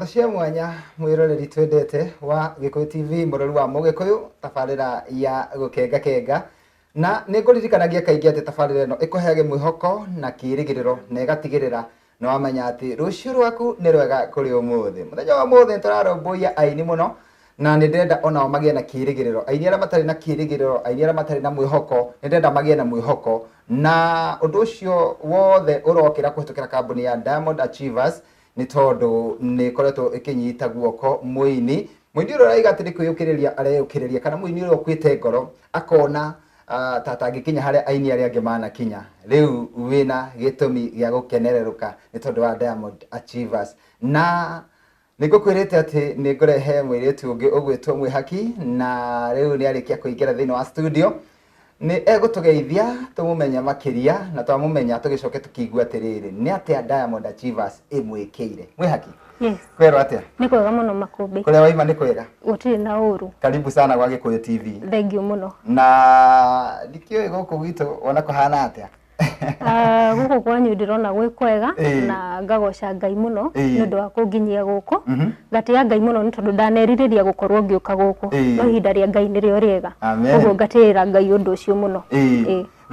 Ngatho cia mwanya mwiroreri twendete wa Gikuyu TV, mũrori wa Mũgĩkũyũ, tabarĩra ya gũkenga kenga. Na nĩ ngũririkanagia kaingĩ atĩ tabarĩra ĩno ĩkũheage mwĩhoko na kĩĩrĩgĩrĩro na ĩgatigĩrĩra nĩ wamenya atĩ rũciũ rwaku nĩ rwega kũrĩ ũmũthĩ. Mũthenya wa ũmũthĩ nĩ tũrarũmbũiya aini mũno na nĩ ndĩrenda onao magĩe na kĩĩrĩgĩrĩro. Aini arĩa matarĩ na kĩĩrĩgĩrĩro, aini arĩa matarĩ na mwĩhoko, nĩ ndĩrenda magĩe na mwĩhoko. Na ũndũ ũcio wothe ũrokĩra kũhĩtũkĩra kambuni ya Diamond Achievers, nĩ tondũ nĩ ĩkoretwo ĩkĩnyita guoko mũini. Mũini ũrĩa ũraiga atĩ nĩ kwĩyũkĩrĩria areyũkĩrĩria, kana mũini ũrĩa ũkuĩte ngoro akona ta atangĩkinya harĩa aini arĩa angĩ manakinya. Rĩu wĩna gĩtũmi gĩa gũkenererũka nĩ tondũ wa Diamond Achievers. Na nĩ ngũkwĩrĩte atĩ nĩ ngũrehe mũirĩtu ũngĩ ũgwĩtwo Mwĩhaki, na rĩu nĩ arĩkia kũingĩra thĩinĩ wa studio. Nĩ egũtũgeithia tũmũmenye makĩria, na twamũmenya tũgĩcoke tũkĩigue atĩrĩrĩ, nĩ atĩa Diamond Achievers ĩmwĩkĩire. Mwĩhaki? Yes. Kwerwo atĩa? Nĩ kwega mũno Makũmbĩ. Kũrĩa waima nĩ kwega? Gũtirĩ na ũru. Karibu sana gwa Gĩkũyũ TV. Thank you mũno. Na ndikĩũĩ gũkũ gwitũ wona kũhana atĩa? Gũkũ kwanyu ndĩrona gwĩ kwega na ngagoca Ngai mũno nĩ ũndũ wa kũnginyia gũkũ. Ngatĩĩa Ngai mũno nĩ tondũ ndanerirĩria gũkorwo ngĩũka gũkũ, no ihinda rĩa Ngai nĩrĩo rĩega. Koguo ngatĩĩra Ngai ũndũ ũcio mũno.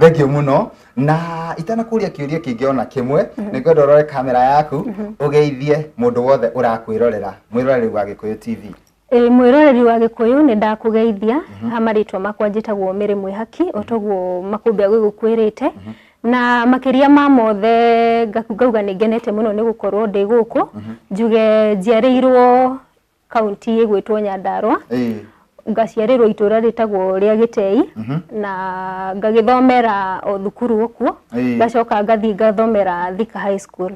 Thank you mũno. Na itanakũria kĩũria kĩngĩ ona kĩmwe, nĩ ngwenda ũrore kamera yaku, ũgeithie mũndũ wothe ũrakwĩrorera, mwĩroreri wa Gĩkũyũ TV. Ĩĩ, mwĩroreri wa Gĩkũyũ nĩ ndakũgeithia. Ha marĩtwa makwa njĩtagwo Mary Mwĩhaki, o toguo Makũmbĩ agĩgũkwĩrĩte. Na makĩria ma mothe ngauga nĩ ngenete mũno nĩ gũkorwo ndĩ gũkũ. Njuge njiarĩirwo kaunti ĩgwĩtwo Nyandarũa, ngaciarĩrwo itũra rĩtagwo rĩa Gĩtei, na ngagĩthomera o thukuru o kuo, ngacoka ngathiĩ ngathomera Thika High School.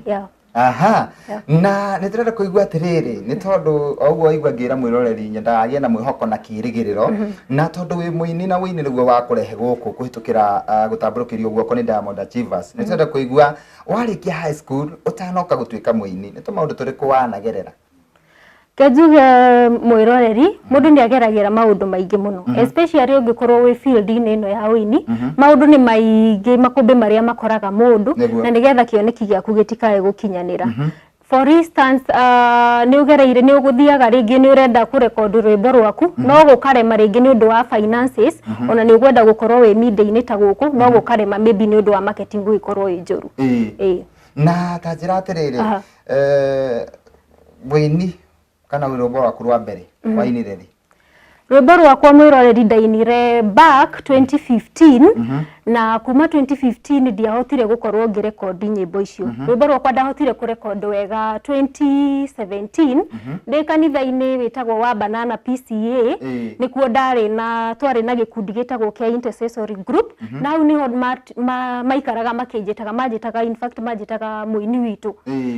Yeah. Aha. Na nĩ tũrenda kũigua atĩrĩrĩ, nĩ tondũ o ũguo waigua ngĩra mwĩroreri nyendaga agĩe na mwĩhoko na kĩĩrĩgĩrĩro, na tondũ wĩ mũini na ũini nĩguo wa kũrehe gũkũ kũhĩtũkĩra gũtambũrũkĩrio guoko nĩ Diamond Achievers. Nĩ tũrenda kũigua warĩkia high school ũtanoka gũtuĩka mũini, nĩ tũmaũndũ tũrĩkũ wanagerera? Ke njuge mwĩroreri, mũndũ nĩ ageragĩra maũndũ maingĩ mũno, especially ũngĩkorwo wĩ field-inĩ ĩno ya ũini, maũndũ nĩ maingĩ, makũmbĩ marĩa makoraga mũndũ, na nĩgetha kĩoneki gĩaku gĩtikae gũkinyanĩra. For instance, nĩ ũgereire, nĩ ũgũthiaga rĩngĩ nĩ ũrenda kũrekondi rwĩmbo rwaku, no gũkarema rĩngĩ nĩ ũndũ wa finances, ona nĩ ũkwenda gũkorwo wĩ media-inĩ ta gũkũ, no gũkarema maybe nĩ ũndũ wa marketing gũgĩkorwo ĩ njũru. Na ta njĩra atĩrĩrĩ, mũini kana rwĩmbo rwaku rwa mbere wainire rĩ? Rwĩmbo rwakwa mwĩroreri ndainire back 2015, na kuma 2015 ndiahotire gũkorwo ngĩrekondi nyĩmbo icio. Rwĩmbo rwakwa ndahotire kũrekondi wega 2017 ndĩ kanitha-inĩ wĩtagwo wa Banana PCA. Nĩkuo ndarĩ na twarĩ na gĩkundi gĩtagwo kĩa intercessory group, na hau nĩho maikaraga makĩnjĩtaga, manjĩtaga, in fact manjĩtaga mũini witũ.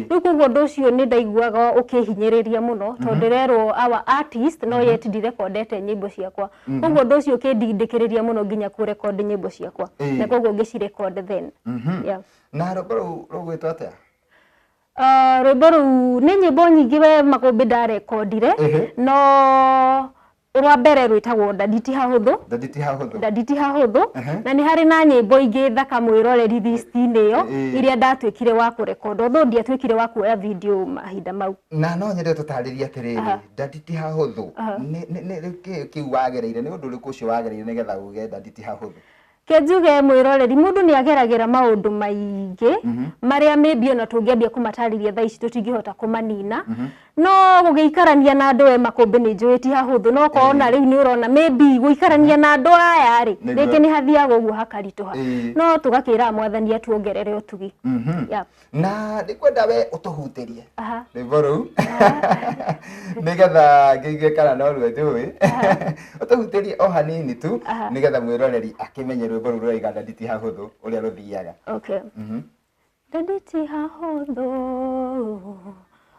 Rĩu koguo ũndũ ũcio nĩ ndaiguaga ũkĩhinyĩrĩria mũno, tondũ ndĩrerwo our artist no yet ndirekondete nyĩmbo ciakwa. Koguo ũndũ ũcio ũkĩndindĩkĩrĩria mũno nginya kũrekondi nyĩmbo ciakwa, na koguo ngĩcirecord then. Yeah. Na rwĩmbo rũu rũgwĩtwo atĩa? Rwĩmbo rũu nĩ nyĩmbo nyingĩ we Makũmbĩ ndarekondire, no rwa mbere rwĩtagwo Ndanditi Hahũthũ. Ndanditi Hahũthũ. Ndanditi Hahũthũ. Na nĩ harĩ na nyĩmbo ingĩ thaka mwĩroreri list-inĩ ĩyo, iria ndatuĩkire wa kũrekondi, although ndiatuĩkire wa kuoya video mahinda mau. Na no nyende tũtarĩrie atĩrĩrĩ, Ndanditi Hahũthũ, nĩ kĩ kĩu wagereire, nĩ ũndũ ũrĩkũ ũcio wagereire nĩgetha uge Ndanditi Hahũthũ? Ke njuge mwĩroreri, mũndũ nĩ ageragĩra maũndũ maingĩ marĩa maybe ona tũngĩambia kũmatarĩria thaa ici tũtingĩhota kũmanina. No gũgĩikarania na andũ we Makũmbĩ nĩ njũĩ ti hahũthũ, no korwo ona rĩu nĩ ũrona maybe gũikarania na andũ aya rĩ, rĩngĩ nĩ hathiaga ũguo hakaritũha. No tũgakĩra Mwathani atuongerere ũtugi. Yeah. Na ndĩkwenda we ũtũhutĩrie rwĩmbo rũu nĩgetha ngĩigue kana no ruo njũĩ, ũtũhutĩrie o hanini tu nĩgetha mwĩroreri akĩmenye rwĩmbo rũu rũraiga Ndanditi Hahũthũ ũrĩa rũthiaga. Okay. Ndanditi Hahũthũ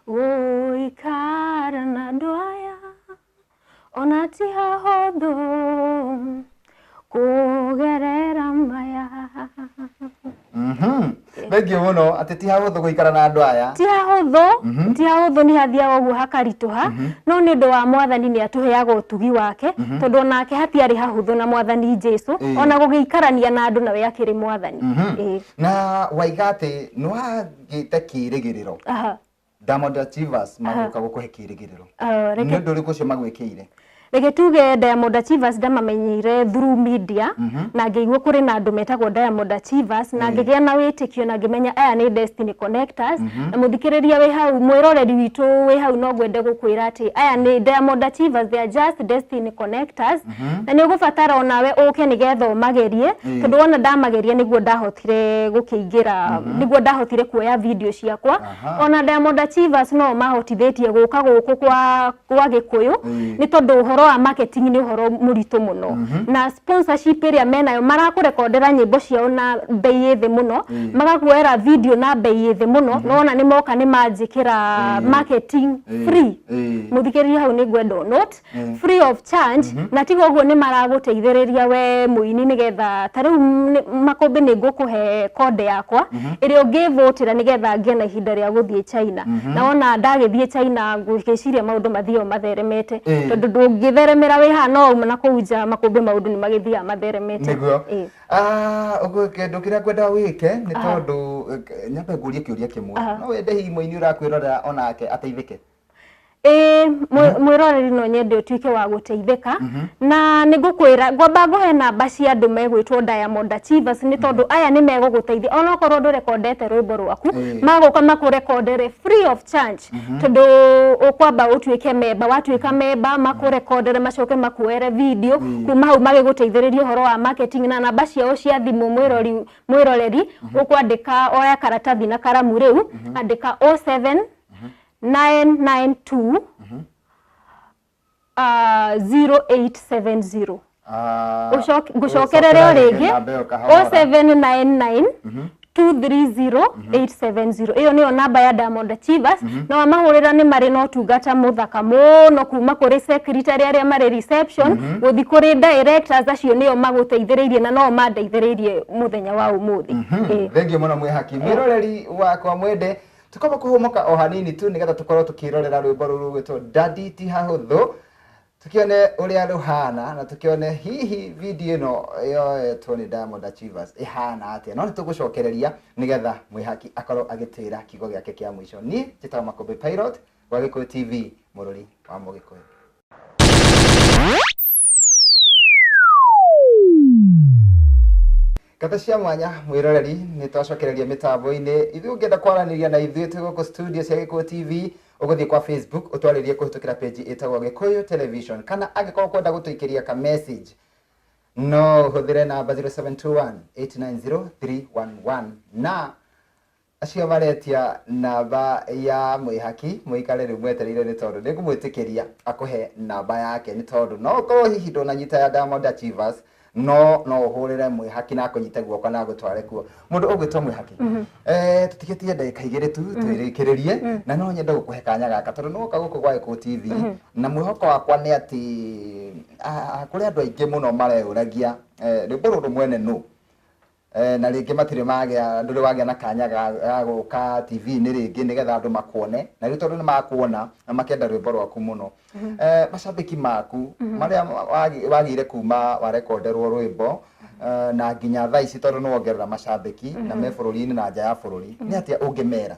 gũikara na andũ aya, ona ti hahũthũ kũgerera maya. Thank you mũno, atĩ ti hahũthũ gũikara na andũ aya. Ti hahũthũ, ti hahũthũ, nĩ hathiaga ũguo hakaritũha, no nĩ ũndũ wa Mwathani nĩ atũheaga ũtugi wake, tondũ onake hatiarĩ hahũthũ na Mwathani Jesu, ona gũgĩikarania na andũ nawe akĩrĩ Mwathani. Na waiga atĩ nĩ wagĩte kĩĩrĩgĩrĩro. Diamond Achievers magũka gũkũhe kĩrĩgĩrĩro. Ah, Nĩ ũndũ ũrĩkũ ũcio magwĩkĩire? Reke tuge Diamond Achievers ndamamenyire through media, na ngĩigua kũrĩ na andũ metagwo Diamond Achievers, na ngĩgĩa na wĩtĩkio na ngĩmenya aya nĩ Destiny Connectors. Na mũthikĩrĩria wĩ hau, mwĩroreri witũ wĩ hau, no ngwende gũkwĩra atĩ aya nĩ Diamond Achievers, they are just Destiny Connectors, na nĩ ũgũbatara onawe ũke nĩgetha ũmagerie, tondũ wona ndamageria nĩguo ndahotire gũkĩingĩra, nĩguo ndahotire kuoya video ciakwa. Ona Diamond Achievers no mahotithĩtie gũka gũkũ kwa Gĩkũyũ, nĩ tondũ ũhoro wa marketing nĩ ũhoro mũritũ mũno, na sponsorship ĩrĩa menayo, marakũrekondera nyĩmbo ciao na bei ĩ thĩ mũno, magakuoera video na bei ĩ thĩ mũno. Nona nĩ moka nĩ manjĩkĩra marketing free. Mũthikĩrĩria hau nĩ ngwenda note, free of charge. Na tiga ũguo, nĩ maragũteithĩrĩria we mũini, nĩgetha ta rĩu Makũmbĩ, nĩ ngũkũhe konde yakwa ĩrĩa ũngĩvũtĩra nĩgetha ngĩe na ihinda rĩa gũthiĩ China. Na wona ndagĩthiĩ China, ngwĩciria maũndũ mathiao matheremete, tondũ ndũngĩtheremera wĩ haha no wauma na kũu nja, Makũmbĩ, maũndũ nĩ magĩthiaga matheremete. Nĩguo. Ĩĩ. Ah, ũguo kĩndũ kĩrĩa ngwenda wĩke nĩ tondũ nyambe ngũrie kĩũria kĩmwe. No wende hihi mũini ũrakwĩrorera onake ateithĩke? Ĩĩ, mwĩroreri, no nyende ũtuĩke wa gũteithĩka, na nĩ ngũkwĩra ngwamba ngũhe namba cia andũ megwĩtwo Diamond Achievers, nĩ tondũ aya nĩ megũgũteithia onokorwo ndũrekondete rwĩmbo rwaku. Magũka makũrekondere free of charge, tondũ ũkwamba ũtuĩke memba. Watuĩka memba, makũrekondere, macoke makuoere video, kuma hau magĩgũteithĩrĩria ũhoro wa marketing. Na namba ciao cia thimũ, mwĩroreri, ũkwandĩka, oya karatathi na karamu rĩu, andĩka 07 992 0870. Ah, Ngũcokerere o rĩngĩ. Namba ĩyo kahora. 0799 230 870. Ĩyo nĩyo namba ya Diamond Achievers, na wamahũrĩra nĩ marĩ na ũtungata mũthaka mũno, kuma kũrĩ secretary arĩa marĩ reception gũthiĩ kũrĩ directors. Acio nĩo magũteithĩrĩirie na no mandeithĩrĩirie mũthenya wa ũmũthĩ. Ĩĩ. Thengiũ mũno, mwĩhaki. Mwĩroreri wakwa mwende, tukwamba kũhũmũka o hanini tu nĩgetha tũkorwo tũkĩrorera rwĩmbo rũrũ rũgwĩtwo Daddy ti hahũthũ, tukione ũrĩa rũhana na tukione hihi video ĩno yoetwo nĩ Diamond Achievers ĩhana atĩa. No nĩ tũgũcokereria nĩgetha mwĩhaki akorwo agĩtwĩra kiugo gĩake kĩa mũico. Niĩ njĩtagwo Makũmbĩ Pilot wa Gĩkũyũ TV, mũrũri wa Mũgĩkũyũ. Ngatho cia mwanya, mwĩroreri. Nĩ twacokereria mĩtambo-inĩ. Ithuĩ ũngĩenda kwaranĩria na ithuĩ twĩ gũkũ studio cia Gĩkũyũ TV, ũgũthiĩ kwa Facebook ũtwarĩrie kũhĩtũkĩra page ĩtagwo Gĩkũyũ Television, kana angĩkorwo kwenda gũtũikĩria ka message, no ũhũthĩre namba 0721 890 311. Na acio maretia namba ya mwĩhaki, mũikare rĩu mwetereire, nĩ tondũ nĩ ngũmwĩtĩkĩria akũhe namba yake, nĩ tondũ no ũkorwo hihi ndũnanyita ya Diamond Achievers, no ũhũrĩre mwĩhaki na akũnyite guoko na agũtware kuo. Mũndũ ũgwĩtwo mwĩhaki, tũtigĩtie ndagĩka 2 tu twĩrĩkĩrĩrie, na no nyende gũkũhe kanya gaka tondũ nĩ woka gũkũ gwa Gĩkũyũ TV, na mwĩhoko wakwa nĩ atĩ kũrĩ andũ aingĩ mũno mareyũragia rwĩmbo rũrũ mwene nũ. Na rĩngĩ matirĩ magĩa, ndũrĩ wagĩa na kanya ga gũka TV-inĩ rĩngĩ nĩgetha andũ makuone, na rĩu tondũ nĩ makuona na makenda rwĩmbo rwaku mũno, macambĩki maku marĩa wagĩire kuma warekonderwo rwĩmbo na nginya thaa ici, tondũ nĩ wongerera macambĩki na me bũrũri-inĩ na nja ya bũrũri, nĩ atĩa ũngĩmera?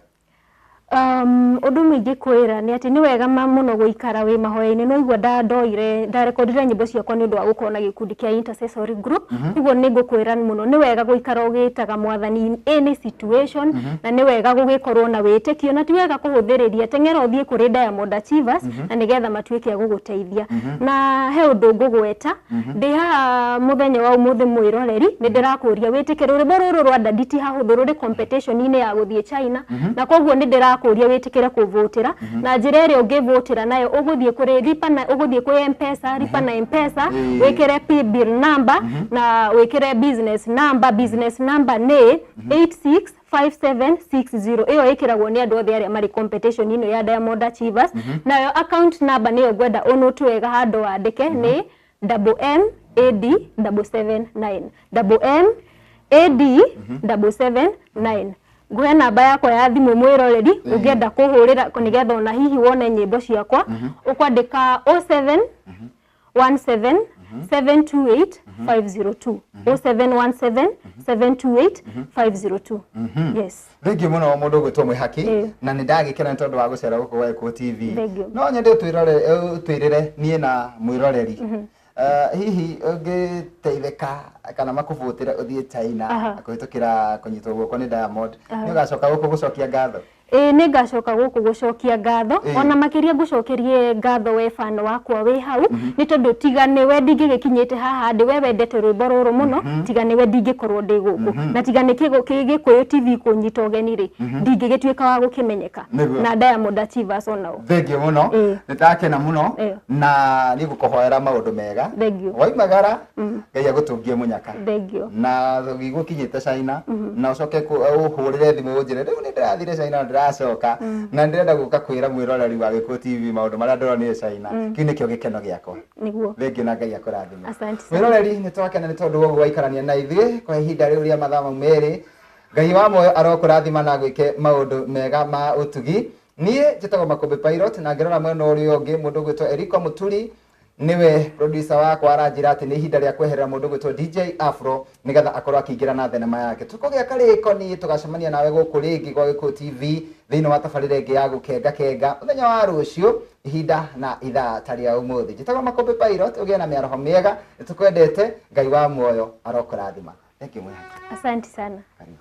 Ũndũ ũmwe ingĩkwĩra nĩ atĩ nĩ wega mũno gũikara wĩ mahoya-inĩ. No igua ndoire ndarekondire nyĩmbo ciakwa nĩ ũndũ wa gũkorwo na gĩkundi kĩa intercessory group. Koguo nĩ ngũkwĩra mũno nĩ wega gũikara ũgĩtaga Mwathani in any situation, na nĩ wega gũgĩkorwo na wĩtĩkio, na ti wega kũhũthĩrĩria. Teng'era ũthiĩ kũrĩ Diamond Achievers na nĩgetha matuĩke a gũgũteithia. Na he ũndũ ngũgweta ndĩ haha mũthenya wa ũmũthĩ, mwĩroreri, nĩ ndĩrakũria wĩtĩkĩre rwĩmbo rũrũ rwa Daddy ti hahũthũ rũrĩ competition-inĩ ya gũthiĩ China, na koguo nĩ ndĩrakũria wĩtĩkĩre kũvũtĩra. Na njĩra ĩrĩa ũngĩvũtĩra nayo, ũgũthiĩ kũrĩ lipa na, ũgũthiĩ kwĩ M-Pesa, lipa na M-Pesa, wĩkĩre paybill number na wĩkĩre business number. Business number nĩ 865760. Ĩyo ĩkĩragwo nĩ andũ othe arĩa marĩ competition ĩno ya Diamond Achievers. Nayo account number nĩyo ngwenda ũnũtu wega handũ wandĩke, nĩ MMAD 779, MMAD 779. Nguhe namba yakwa ya thimũ, mwĩroreri, ũngĩenda kũhũrĩra nĩgetha ona hihi wone nyĩmbo ciakwa, ũkwandĩka 07 17. 728 502. 0717 728 502. Yes. Thengiũ mũno mũndũ ũgwĩtwo Mwĩhaki. Na nĩ ndagĩkena nĩ tondũ wa gũcera gũkũ gwa Gĩkũyũ TV. Thengiũ. No nyende ũtwĩrĩre niĩ na mwĩroreri. Hihi ũngĩteithĩka kana makũbũtĩre ũthiĩ China kũhĩtũkĩra kũnyitwo guoko nĩ Diamond, nĩ ũgacoka gũkũ gũcokia ngatho? Ĩĩ, nĩ ngacoka gũkũ gũcokia ngatho. Ona makĩria ngũcokerie ngatho we fan wakwa wĩ hau, nĩ tondũ tiga nĩwe ndingĩgĩkinyĩte haha ndĩ. We wendete rwĩmbo rũrũ mũno, tiga nĩwe ndingĩkorwo ndĩ gũkũ, na tiga nĩ Gĩkũyũ TV kũnyita ũgeni rĩ, ndingĩgĩtuĩka wa gũkĩmenyeka na Diamond Achievers onao. Thengiũ mũno. Nĩ ndakena mũno na nĩ ngũkũhoera maũndũ mega. Thengiũ. Waimagara, Ngai agũtũngie mũnyaka. Thengiũ. Na gũkinyĩte China na ũcoke ũhũrĩre thimũ ũnjĩre rĩu nĩ ndĩrathire China na ndĩracoka na ndĩrenda gũka kwĩra mwĩroreri wa Gĩkũyũ TV maũndũ marĩa ndĩronire China. Kĩu nĩkĩo gĩkeno gĩakwa. Nĩguo. Thengiũ na Ngai akũrathime. Asante sana. Mwĩroreri, nĩ twakena nĩ tondũ wa ũguo waikarania na ithuĩ kwa ihinda rĩu rĩa mathaa mau 2. Ngai wa muoyo arokũrathima na gwĩke maũndũ mega ma ũtugi. Niĩ njĩtagwo Makũmbĩ Pilot, na ngĩrora mwena ũrĩa ũngĩ mũndũ ũgwĩtwo Eriko Mũturi niwe producer wakwa, aranjĩra atĩ nĩ ihinda rĩa kweherera mũndũ ũgwĩtwo DJ Afro nĩgetha akorwo akĩingĩra na thenema yake. Tũkũgĩa karĩko niĩ tũgacemania nawe gũkũ rĩngĩ gwa Gĩkũyũ TV thĩinĩ wa tabarĩra ĩngĩ ya Gũkenga Kenga mũthenya wa rũciũ, ihinda na ithaa ta rĩa ũmũthĩ. Njĩtagwo Makũmbĩ Pilot. Ũgĩe na mĩaraho mĩega, nĩtũkwendete. Ngai wa muoyo arokũrathima. Thank you, Mwĩhaki. Asante sana. Karibu.